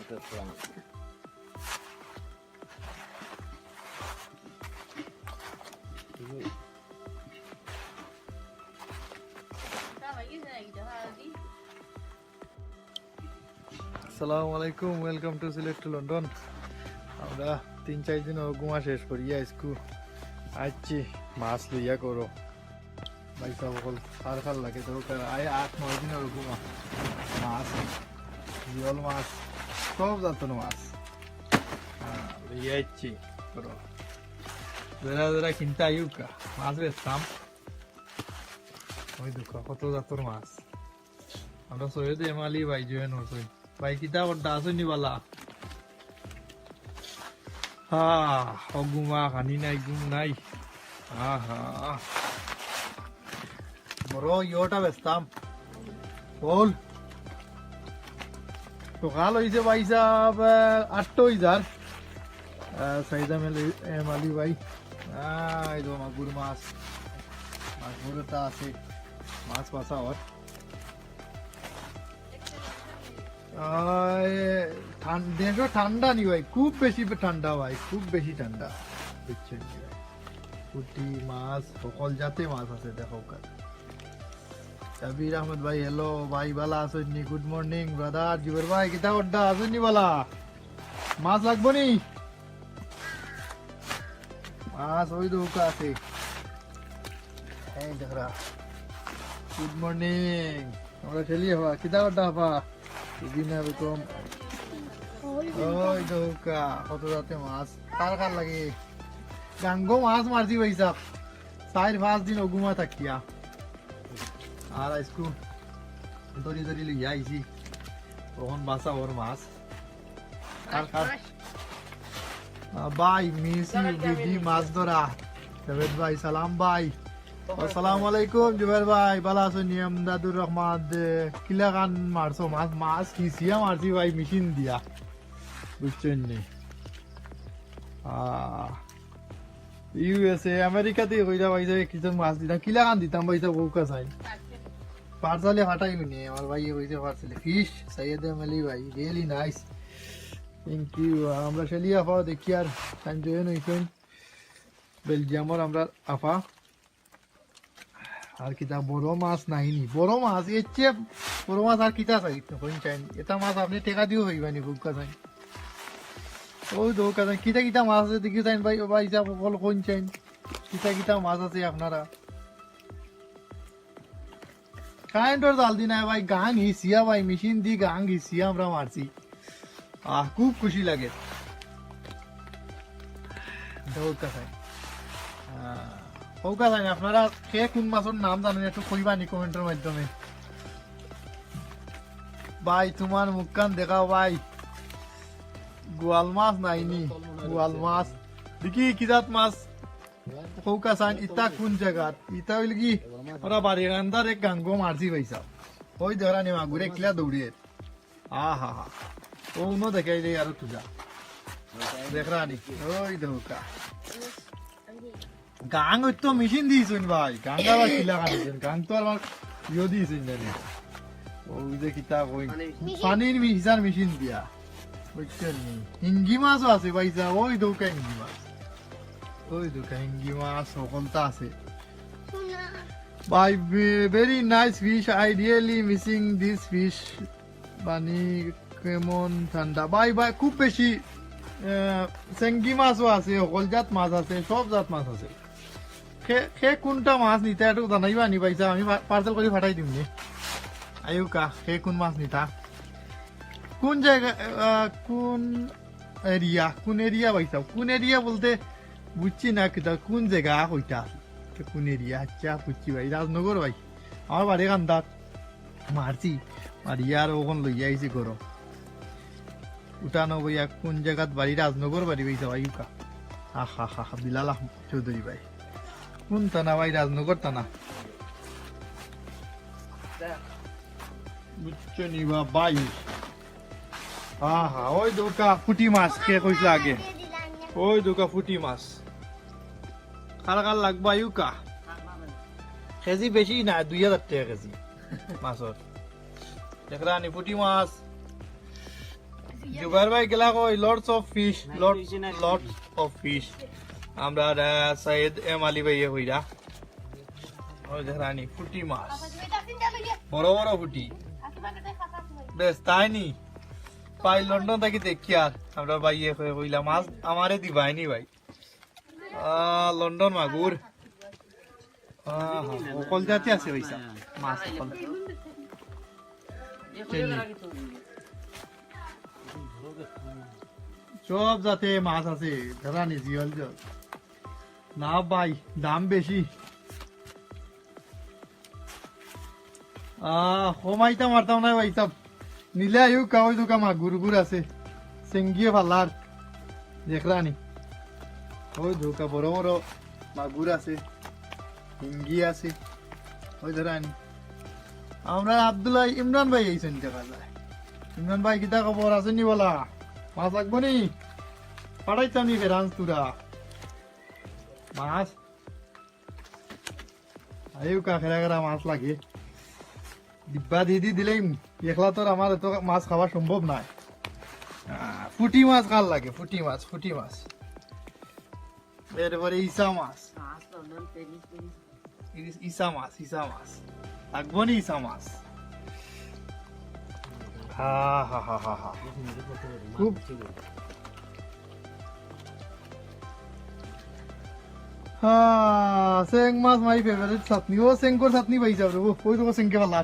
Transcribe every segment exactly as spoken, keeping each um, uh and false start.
আসসালামু আলাইকুম, welcome to Sylhet to London। আমরা তিন চাইর দিনর ঘুমা শেষ করি আইজকু আইছি মাছ লইয়া করো। ভাই সাব অকল, খার খার লাগে তো, কার আয় আট নয় দিনর ঘুমা। মাছ, জিওল মাছ, সব জাতর মাছ। হ্যাঁ, লইয়া আইছি করো। যারা যারা কিনতা আইউক্কা, মাছ বেচতাম। ওই দেখো, কত জাতর মাছ। আমরা সৈয়দ এম আলী ভাই join অইছইন। ভাই, কিতা করতা, আছইন নি বালা? হা, অগু মা, খানি নাই, ঘুম নাই। আহা। বড় ইয়োটা বেচতাম। বল। সকাল অইছে ভাই সাব, আহ, আটটা অই যার। আহ, সাইদ আহমেদ এম আলী ভাই। আহ, এই তো মাগুর মাছ। মাগুর এটা আছে। মাছ বাছা অর। আহ, এ, ঠান-, দেশও ঠান্ডা নি ভাই, খুব বেশি ঠান্ডা ভাই, খুব বেশি ঠান্ডা। বুঝছইন নি ভাই? পুটি মাছ, সকল জাতে মাছ আছে, দেখো কার। সাবির আহমেদ ভাই, hello ভাই, বালা আছইন নি? Good morning brother। জুবের ভাই, কিতা করতা, আছইন নি বালা? মাছ লাগবো নি? মাছ ওই দেখো আছে। এই দেখরা। Good morning। আমরা খেলি হবা। কিতা করতা হবা? বিভিন্ন রকম। ওই দেখো কা, কত জাতে মাছ। কার কার লাগে? গাঙ্গো মাছ মারছি ভাই সাব। চাইর পাঁচ দিন অগুমা থাকিয়া। আর আইজকু ধরি ধরি লইয়া আইছি। অখন বাছা অর মাছ। কার কার? আহ, ভাই, miss you, বিডি মাছ ধরা। জাভেদ ভাই, সালাম ভাই। আসসালামু আলাইকুম, জুবের ভাই, বালা আছইন নি? এমদাদুর রহমান দে, কিলাখান মারছো মাছ? মাছ হিছিয়া মারছি ভাই, মেশিন দিয়া। বুঝছইন নি? আহ, ইউএসএ, আমেরিকাতে কইরা ভাই সাব, কিছু মাছ দিতাম, কিলাখান দিতাম ভাই সাব, অউক্কা চাইন। পার্সেলে ফাটাই নি, আমার ভাই কইছে পার্সেলে। Fish, সৈয়দ এম আলী ভাই, really nice। Thank you। আমরা শেলি আফা দেখি আর তাইন join অইছইন। বেলজিয়ামর আমরা আফা। আর কিতা বড় মাছ নাই নি? বড় মাছ, এর চেয়ে বড় মাছ আর কিতা চাই? কইন চাইন। এটা মাছ আপনে টেকা দিও অইবা নি, অউক্কা চাইন। ওই দেখো কাজান, কিতা কিতা মাছ আছে দেখি চাইন ভাই, ভাই সাব অকল কইন চাইন। কিতা কিতা মাছ আছে আপনারা? কারেন্টর জাল দি নায় ভাই, গাং হিছিয়া ভাই, মেশিন দি গাং হিছিয়া আমরা মারছি। আহ, খুব খুশি লাগে। দেখো কাজান। আহ, অউক্কা চাইন, আপনারা কে কুন মাছর নাম জানইন একটু কইবা নি কমেন্টর মাধ্যমে। ভাই, তুমার মুখখান দেখাও ভাই। গোয়াল মাছ নাই নি? গোয়াল মাছ। দেখি কি জাত মাছ? অউক্কা চাইন, ইতা কুন জাগাত? ইতা অইল কি? ওরা বাড়িকান্দার এক গাঙ্গো মারছি ভাই সাব। ওই দেখরা নি মাগুরে কিলা দৌড়িয়ে। আহা হা। ও উনো দেখাই দেই আরো তুজা। দেখরা নি। ওই দেখো কা। গাং ওই তো মেশিন দিছইন ভাই। গাং আবার কিলা কাটিছইন। গাং তো আবার ইয়ো দিছইন জানি। ওই যে কিতা কই। পানির মি-, হিসার মেশিন দিয়া। বুঝছইন নি? হিঙ্গি মাছও আছে ভাই সাব। ওই দেখো কা হিঙ্গি মাছ। ওই দেখো কা হিঙ্গি মাছ, হকলতা আছে। ভাই, ve-, very nice fish. I really missing this fish. পানি কেমন ঠান্ডা। ভাই, ভাই, খুব বেশি, আহ, চেঙ্গি মাছও আছে, হকল জাত মাছ আছে, সব জাত মাছ আছে। খে, খে কুনটা মাছ নিতা একটু জানাইবা নি ভাই সাব? আমি পা-, পার্সেল করি ফাটাই দিমু নি। আইউক্কা, খে কুন মাছ নিতা? কুন জাগা, আহ, কুন এরিয়া? কুন এরিয়া ভাই সাব? কুন এরিয়া বলতে বুঝছি না কিতা, কুন জাগা কইতা? তো কুন এরিয়া? আচ্ছা, বুঝছি ভাই, রাজনগর ভাই। আমার বাড়িকান্দাত। মারছি, মারিয়া আর অখন লইয়া আইছি ঘরো। উঠানো বইয়া কুন জাগাত বাড়ি? রাজনগর বাড়ি ভাই সাব, আইউক্কা। আহা হা হা, বিলাল আহমদ চৌধুরী ভাই। কুন থানা ভাই? রাজনগর থানা। বুঝছো নি বা ভাই? আহা, ওই দেখো কা পুটি মাছ, কে কইছিল আগে? ওই দেখো কা পুটি মাছ। কার কার লাগবো আইউক্কা। কেজি বেশি না, দুই হাজার টেকা কেজি মাছর। দেখরা নি পুটি মাছ। জুবাইর ভাই গেলা কই, lots of fish, lots, lots of fish। আমরা, আহ, সৈয়দ এম আলী ভাইয়ে কইরা। ওই দেখরানি, পুটি মাছ। বড় বড় পুটি। বেশ, তাই নি? ভাই লন্ডন থাকি দেখি আর। আমরা ভাইয়ে কই-, কইলা, "মাছ আমারে দিবায় নি ভাই।" আহ, লন্ডন মাগুর। আহ, হকল জাতি আছে পয়সা। মাছ হকল। সব জাতে মাছ আছে, ধরা নি জিয়ল জল। না ভাই, দাম বেশি। আহ, কমাইতাম পারতাম না ভাই সাব। নিলে আইউক্কা, ওই দুকা মাগুর গুর আছে। চেঙ্গিয়ে ফালার। দেখরানি। ওই দুকা বড় বড় মাগুর আছে। হিঙ্গি আছে। ওই ধরানি। আমরা আব্দুল্লাহ ইমরান ভাই আইছইন দেখা যায়। ইমরান ভাই, কিতা খবর, আছইন নি বালা? মাছ লাগবো নি? পাঠাইতাম নি ফেরান্স তুরা? মাছ? আইউক্কা, খেরা খেরা মাছ লাগে। ডিব্বা দি দি দিলেই, একলা তো আর আমার এত মাছ খাওয়া সম্ভব নায়। আহ, পুটি মাছ কার লাগে, পুটি মাছ, পুটি মাছ। এরপরে ইসা মাছ। ইস-, ইসা মাছ, ইসা মাছ। লাগবো নি ইসা মাছ? হা, হা, হা, হা, হা। খুব। হা, চেং মাছ my favourite চাটনি। ও, চেংকর চাটনি পাইছা রে, ও, ওই দেখো চেংকে ফালার।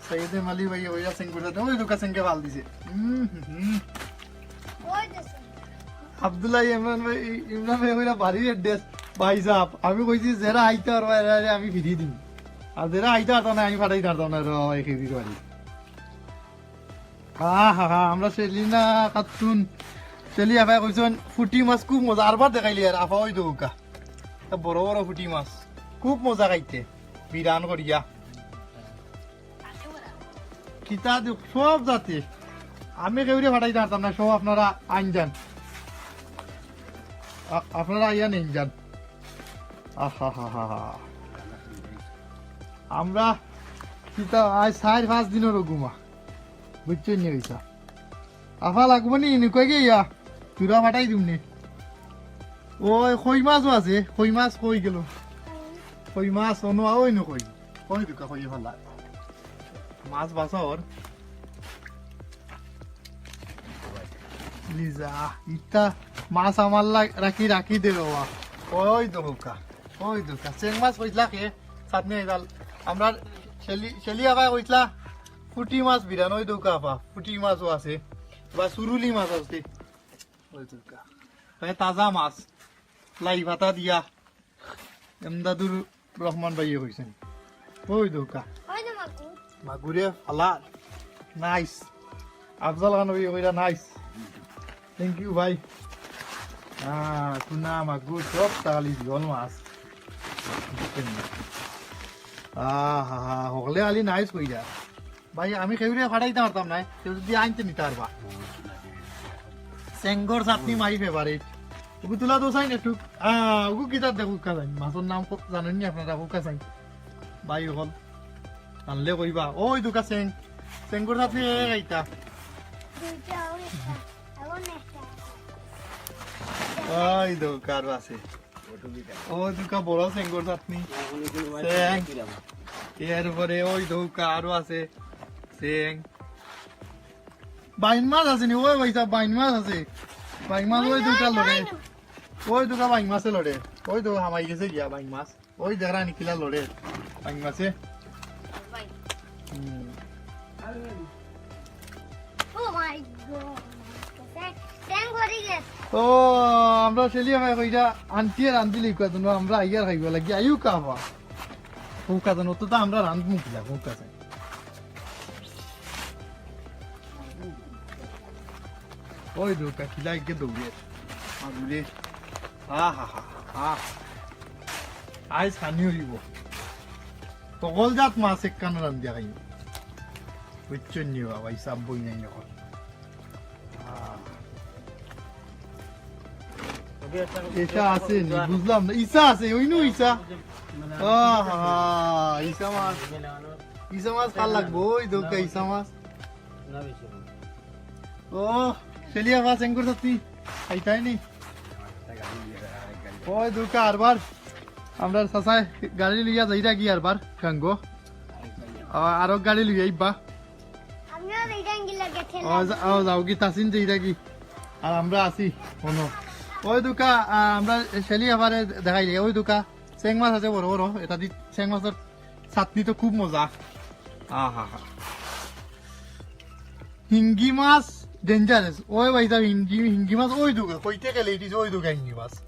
সৈয়দে মালি ভাই, ওই চেংকর চাটনি, ওই দুকা চেংকে ফাল দিছে। হুম, হুম, হুম। আব্দুল্লাহ ইমরান ভাই, ইমরান ভাই কইরা বাড়ির address, ভাই সাব, আমি কইছি যেরা আইতা পারবা, এরারে আমি ফিরি দিমু। আর যেরা আইতা পারতা না, আমি পাঠাইতাম পারতাম না, রে ভাই, খেয়ে দিতে পারি। হা, হা, হা, আমরা সেলিনা খাতুন, সেলি আফায় কইছইন, "পুটি মাছ খুব মজা।" আরবার দেখাইলি আর, আফা ওই দুকা। তা বড় বড় পুটি মাছ, খুব মজা খাইতে, বিরান করিয়া। কিতা দি-, সব জাতি। আমি কেউরে পাঠাইতাম পারতাম না, সব আপনারা আইন যান। আ-, আপনারা আইয়া নেইন যান। আহা হা হা হা। আমরা কিতা আজ চাইর পাঁচ দিনর ঘুমা। বুঝছইন নি অইছা? আফা লাগবো নি? নি কই গিয়া? তুরা পাঠাই দিমু নি। ওই কই মাছও আছে, কই মাছ কই গেল? কই মাছ অনো ওই নো কই? কই দুকা কই ফালা? মাছ বাছা ওর। লিজা, ইতা মাছ আমার লাগ-, রাখি, রাখি দে বাবা। ওই দুকা, ওই দুকা। চেং মাছ কইছলা কে? চাটনি ডাল। আমরা শেলি, শেলি আফায় কইছলা পুটি মাছ বিরান, ওই দুকা আফা। পুটি মাছও আছে। বা সুরুলি মাছ আছে। ওই দুকা। ভাই তাজা মাছ। লাই পাতা দিয়া। এমদাদুর রহমান ভাইয়ে কইছইন। ওই দুকা। ওই যে মাগুর। মাগুরে ফালা। Nice। আফজাল খান ভাইয়ে কইরা nice। Thank you ভাই। হ্যাঁ, টুনা, মাগুর, সব তালি জল মাছ। আহা হা, হকলে আলি nice কইরা। ভাই, আমি কেউরে পাঠাইতাম পারতাম নায়, কেউ যদি আনতে নিতা পারবা। চেংকর চাটনি my favourite। ওগু তুলা দোষ আইন একটু, আহ, ওগু কিতা দেখো কাজাইন, মাছর নাম খুব জানইন নি আপনারা, খুব কাজাইন। ভাই অকল, আনলে কইবা, ওই দুকা চেং, চেংকর চাটনি এ খাইতা। দুইটা, ওই একটা, এখন একটা। ওই দুকা আরো আছে। ও দুকা বড় চেংকর চাটনি। চেং। এরপরে ওই দুকা আরো আছে। চেং। বাইন মাছ আছে নি? ওই ভাই সাব, বাইন মাছ আছে। বাইন মাছ ওই দুকা লড়ে। ওই দুকা বাইন মাছে লড়ে। ওই দুকা হামাই গেছে গিয়া বাইন মাছ। ওই দেখরা নি কিলা লড়ে বাইন মাছে। হুম। Oh my God। ও, আমরা শেলি আফায় কইরা আন্টিয়ে রান্ধিলি কয়, তোমরা আমরা আইয়ার খাইবা লাগি, আইউক্কা আফা। কউক্কা জানো তো, তো আমরা রান্ধমু কিলা, কউক্কা জানো। ওই দুকা কিলা এগিয়ে দৌড়ে। মাগুরে। আহা হা হা। আইজ খানি অইবো। হকল জাত মাছ একখান রান্ধিয়া খাইমু। বুঝছইন নি বাবা, হিসাব বই নাই অখন। আহ। ইছা আছে নি? বুঝলাম না। ইছা আছে, ওই নু ইছা। আহা, ইছা মাছ। ইছা মাছ কার লাগবো? ওই দুকা ইছা মাছ। না বেশি। ও, সেলিয়া বা চেঙ্গুর সাথী, আইতাই নি? ওই দুকা আরবার, আমরা চাচায় গাড়ি লইয়া যাইরা কি আরবার, গাঙ্গো। আ-, আরো গাড়ি লইয়া আইবা। আমিও যাইরাম গিলা গেছে ও, যা-, ও, যাও কি তাসিন যাইরা কি? আর আমরা আছি, কোনো। ওই দুকা, আ, আমরা সেলিয়া বারে দেখাইলে, ওই দুকা, চেং মাছ আছে বড় বড়, এটা দি চেং মাছর চাটনি তো খুব মজা। আহা হা। হিঙ্গি মাছ dangerous। ওই ভাই সাহেব, হিঙ্গি, হিঙ্গি মাছ ওই দুকা, কইতে গেলে it is ওই দুকা হিঙ্গি মাছ।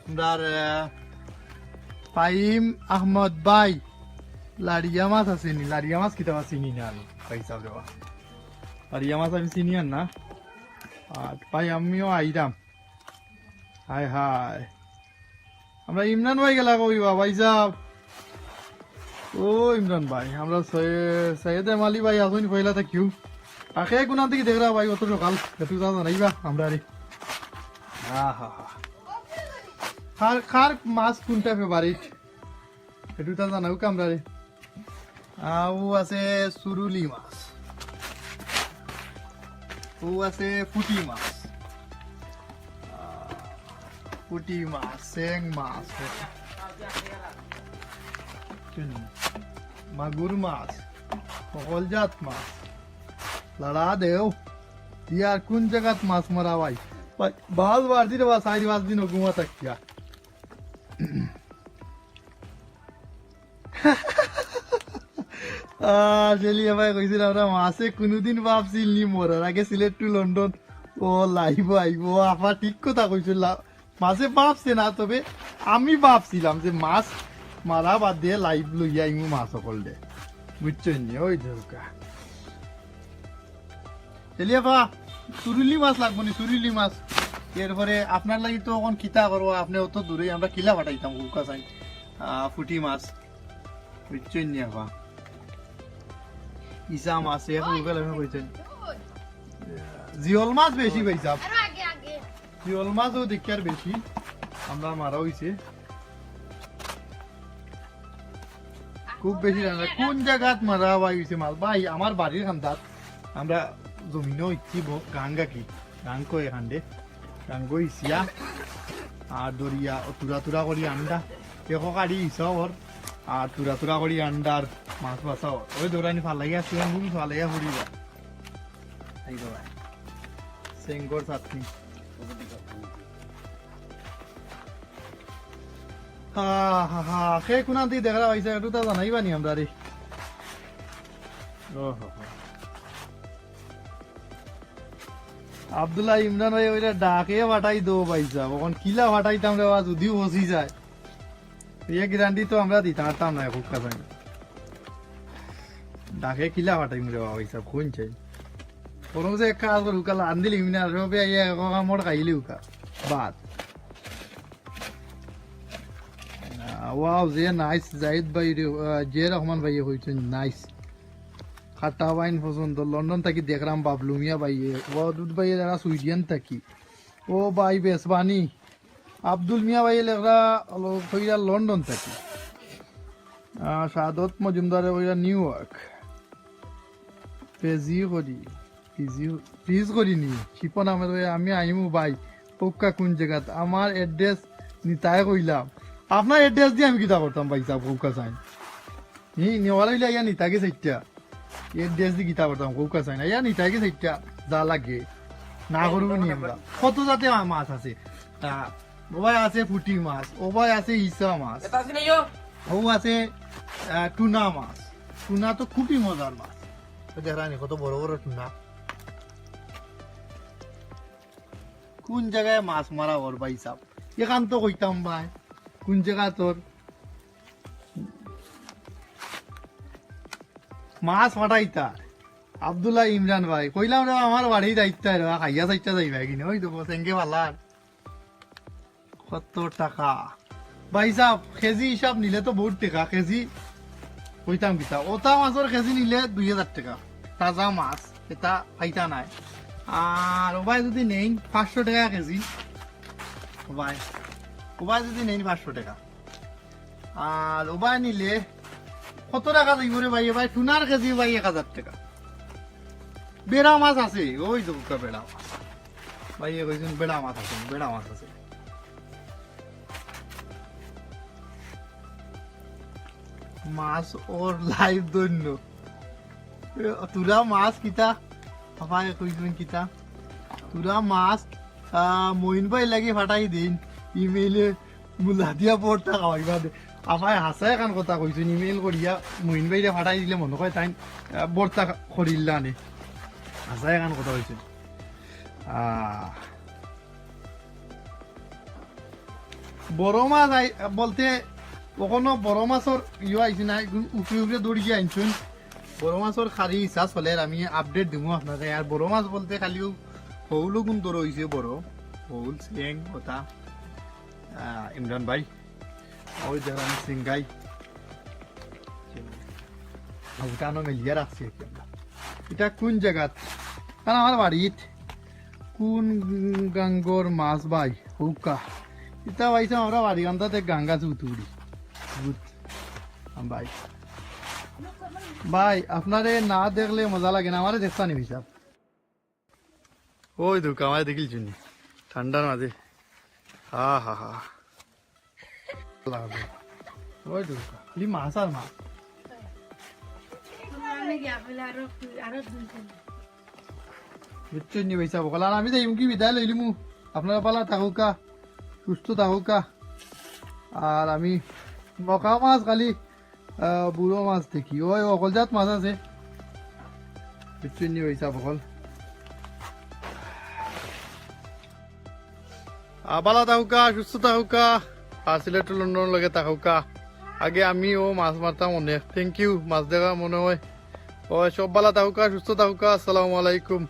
আমরার, আহ, ফাহিম আহমদ ভাই, লাড়িয়া মাছ আছে নি? লাড়িয়া মাছ কিতা বা চিনি না আমি, ভাই সাহেব রে বা। লাড়িয়া মাছ আমি চিনি আর না। আর ভাই আমিও আইরাম। হায় হায়। আমরা ইমরান ভাই গেলা কই বা ভাই সাহেব? ও ইমরান ভাই, আমরা সৈয়-, সৈয়দ এম আলী ভাই আছইন পয়লা থাকিউ। আখে কোনান থাকি দেখরা ভাই, অত সকাল, একটু তা জানাইবা আমরারে। আহা হা। খার, খার মাছ কোনটা favourite? একটু তা জানাউক্কা আমরারে। আহ, ও আছে সুরুলি মাছ, ও আছে পুটি মাছ, আহ, পুটি মাছ, চেং মাছ, মাগুর মাছ, কলজাত মাছ। লড়া দেও, ইয়ার কোন জাগাত মাছ মারা ভাই? ভাই, বাস বাড়তি রে বা, চাইর পাঁচ দিন ঘুমা থাকিয়া। আহ, সেলিয়া ভাই কইছিল, আমরা মাছে কোনোদিন ভাবছিল নি মরার আগে সিলেট to লন্ডন। ও লাইভ আইবো, আপা ঠিক কথা কইছিল। লা-, মাছে ভাবছে না, তবে আমি ভাবছিলাম যে মাছ মারা বাদে লাইভ লইয়া আইমু মাছ অকলরে। বুঝছইন নি? ওই দরকার। এলিয়াফা, সুরুলি মাছ লাগবো নি, সুরুলি মাছ। এরপরে আপনার লাগি তো অখন কিতা করবো, আপনে অত দূরে, আমরা কিলা পাঠাইতাম, হুকা চাই। আহ, পুটি মাছ। বুঝছইন নি আপা? ইসা মাছ, এক রুবেল আমি কইছেন। জিওল মাছ বেশি পাইছাম। জিওল মাছও দেখি আর বেশি। আমরা মারা হইছে। খুব বেশি রান্না। কোন জাগাত মারা ভাই হইছে মাছ? ভাই, আমার বাড়ির কান্দাত। আমরা জমিনও ইচ্ছি ব-, গাঙ্গা কি? গাঙ্গো এখানদে। গাঙ্গো ইসিয়া। আর দরিয়া, ও তুরা তুরা করি আন্ডা। দেখো কারি ইসা ওর। আর তুরা তুরা করি আন্ডার মাছ বাছা ওর। ওই দৌড়ানি ফালাইয়া আসি, আমি ফালাইয়া ফুড়ি যা। এই তো ভাই। সেঙ্গর চাটনি। হা, হা, হা। খে কুনান দি দেখরা হইছে, একটু তা জানাইবা নি আমরারে। ও হো হো। আব্দুল্লাহ ইমরান ভাই, ওইটা ডাকে পাঠাই দো ভাই সাহেব। অখন কিলা পাঠাইতাম রে বা, যুদিও ফসি যায়। ইয়ে গ্যারান্টি তো আমরা দিতাম পারতাম না, খুব কাছে। ডাকে কিলা পাঠাইমু রে বা ভাই সাহেব, কোন চাই? বরং যে এক কাজ করুকা, আন্দিল ইমরান, রবে আইয়া এক কামড় খাইলিউকা। বাদ। আহ, wow, যে nice, জাহিদ ভাই রে, আহ, জে রহমান ভাইয়ে কইছইন, nice। খাটা ওয়াইন পছন্দ, লন্ডন থাকি দেখরাম বাবলু মিয়া ভাইয়ে, ওয়াদুদ ভাইয়ে যারা সুইডেন থাকি। ও ভাই বেসবানি, আব্দুল মিয়া ভাইয়ে লেখরা, হলো, কইরা লন্ডন থাকি। আহ, শাহাদত মজুমদারে কইরা নিউ ইয়র্ক। পেজি করি। পিজি, পিজ করি নি। শিপন আহমেদ ভাই, আমি আইমু ভাই। কউক্কা কোন জাগাত? আমার address নিতায় কইলাম। আপনার address দি আমি কিতা করতাম ভাই সাহেব, কউক্কা চাইন? নি, নেওয়ার অইলে আইয়া নিতায় গেছে ইটা। Address দি কিতা করতাম, কউক্কা চাইন? আইয়া নিতায় গেছে ইটা, যা লাগে। না করবো নি আমরা। কত জাতে মা-, মাছ আছে। আহ, ওবায় আছে পুটি মাছ, ওবায় আছে ইসা মাছ। এটা আছে না ইয়ো? ও আছে, আহ, টুনা মাছ। টুনা তো খুবই মজার মাছ। তো দেখরা নি কত বড় বড় টুনা। কোন জাগায় মাছ মারা ওর ভাই সাহেব? এখান তো কইতাম ভাই। কোন জাগা তোর? মাছ পাঠাইতা। আব্দুল্লাহ ইমরান ভাই, কইলাম রে আমার বাড়িত আইতা রে, খাইয়া চাইতা যাইবা কিনা, ওই তো সেঙ্গে পালার। কত টাকা? ভাই সাহেব, কেজি হিসাব নিলে তো বহুত টাকা, কেজি কইতাম কিতা, ওটা মাছর কেজি নিলে দুই হাজার টাকা, তাজা মাছ, এটা পাইতা নাই। আর ওবায় যদি নেইন পাঁচশো টাকা কেজি, ওবায়, ওবায় যদি নেইন পাঁচশো টাকা, আর ওবায় নিলে কত টাকা যাইব রে ভাই? ভাই, টুনার কেজি ভাই এক হাজার টাকা। বেড়া মাছ আছে, ওই তো বেড়া মাছ। ভাইয়ে কইছইন বেড়া মাছ আছে, বেড়া মাছ আছে। মাছ ওর লাইফ ধন্য। এ, তুরা মাছ কিতা? আফায় কইছইন কিতা? তুরা মাছ, আহ, মইন ভাইর লাগি ফাটাই দেইন। ইমেইলে মুলা দিয়া ভর্তা খাওয়াইবা দে। আফায় হাছা এখান কথা কইছইন, ইমেইল করিয়া মইন ভাইরে ফাটাই দিলে মনো কয় তাইন, আহ, ভর্তা খা-, করিলা নে। হাছা এখান কথা কইছইন। আহ, বড় মাছ আই-, বলতে অখনো বড় মাছর ইয়ো আইছে না, এগুন উপরে উপরে দৌড়ি গিয়া আনছইন। বড় মাছর খালি ইচ্ছা চলের, আমি আপডেট দিমু আপনারে। আর বড় মাছ বলতে খালি ও হৌল গুণ ধরো অইছে বড়, হৌল, চেং, ওটা, আহ, ইমরান ভাই, ওই দেখেন আমি সিঙ্গাই, ওটানো মেলিয়া রাখছি আর কি আমরা। ইটা কুন জাগাত? কারণ আমার বাড়িত কুন গাঙ্গর মাছ ভাই? হুকা। ইটা পাইছে আমরা বাড়ি গান্ধাতে গাঙ্গা চুতুড়ি। বুঝ-, ভাই। ভাই, আপনারে না দেখলে মজা লাগে না, আমারে দেখতা নি হিসাব। ওই দেখউক্কা, আমারে দেখিলছইন নি? ঠান্ডার মাঝে। হা, হা, হা। লাগবে। ওই দেখউক্কা, খালি মাছ আর মাছ। আমি গিয়া বলে আরো, আরো দুই তিন। বুঝছইন নি ভাইসাব অকল? আর আমি যাইমুগি বিদায় লইলিমু। আপনারা ভালা থাকউক্কা, সুস্থ থাকউক্কা। আর আমি মকা মাছ খালি আহ, বুড়ো মাছ দেখি, ওই অকল জাত মাছ আছে। বুঝছইন নি ভাইসাব অকল? আহ, ভালা থাকউক্কা, সুস্থ থাকউক্কা, আর সিলেট লন্ডনর লগে থাকউক্কা। আগে আমি ও মাছ মারতাম অনেক। Thank you, মাছ দেখা মনে হয়। ও সব ভালা থাকউক্কা, সুস্থ থাকউক্কা। আসসালামু আলাইকুম।